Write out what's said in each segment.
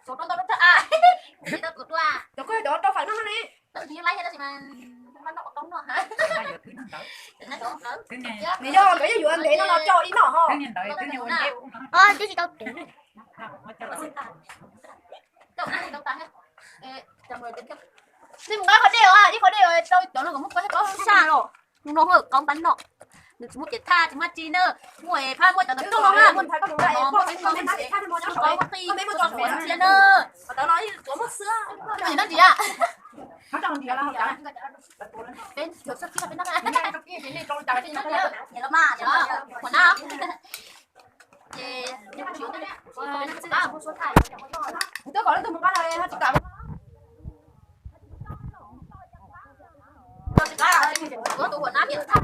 Cov koj cov rau fais no ne. Nws yog nkawd yuav ntev no los rau ib no ho. Nej mus nqa qhov dej os, ib qhov dej rau cov no kom muab koj thiab koj saj los. Nws no hwj qauv npab no. Nws tsis muaj cev thaj tsis muaj tsi na. Muaj phab muaj cov ntawd rau na. Muaj qi ntsia na. Peb twb kom leej twg mus nqa los ho tsis kam. Tus huam nab niam thaj.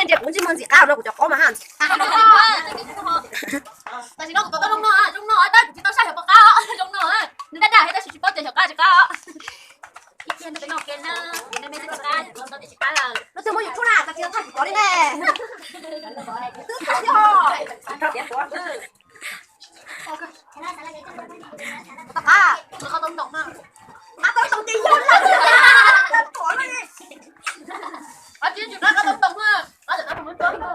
Ntsia kuv ntsej muag ntxim qab rau kuv cov qaub mas ha. Tam sim no kuv tau zoo no, zoo no tab kuv tsis tau saib xyov puas qab, zoo no. Nws daj daj thiab tab sis tsis paub tias xyov qab tsis qab. Ib pliag nrog peb noj ke na, noj me tsis qab, tsis qab lawm. Leej twg muaj YouTube na, tag kis thaij kuv cov li ne. Twb thaij yog. Qab, qab tau ntoos na. Qab tau ntoos ces yog lawm. Qab tsis qab, qab tau ntoos na. Qab tau ntoos na.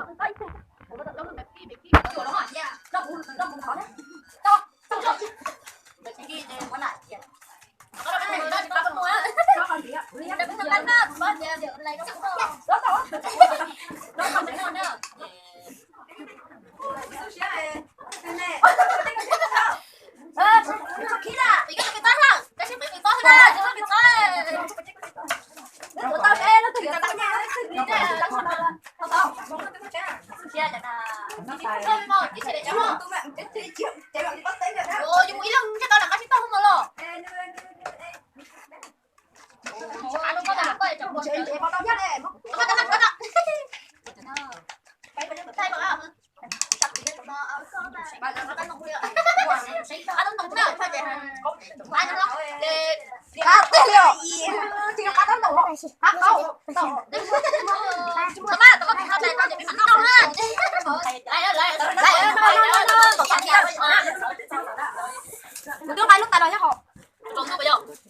Kuv twb nqa lub tais los nyob hauv.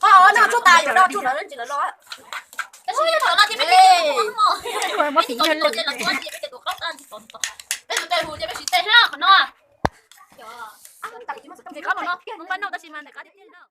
Qhov no tsuj tas yuav do tsuj lawm tsis lawm los. Peb tus tes hu ces peb siv tes na qhov no. Ntxim qab no, npaj noj tab sis mas ntxim qab tiag tiag.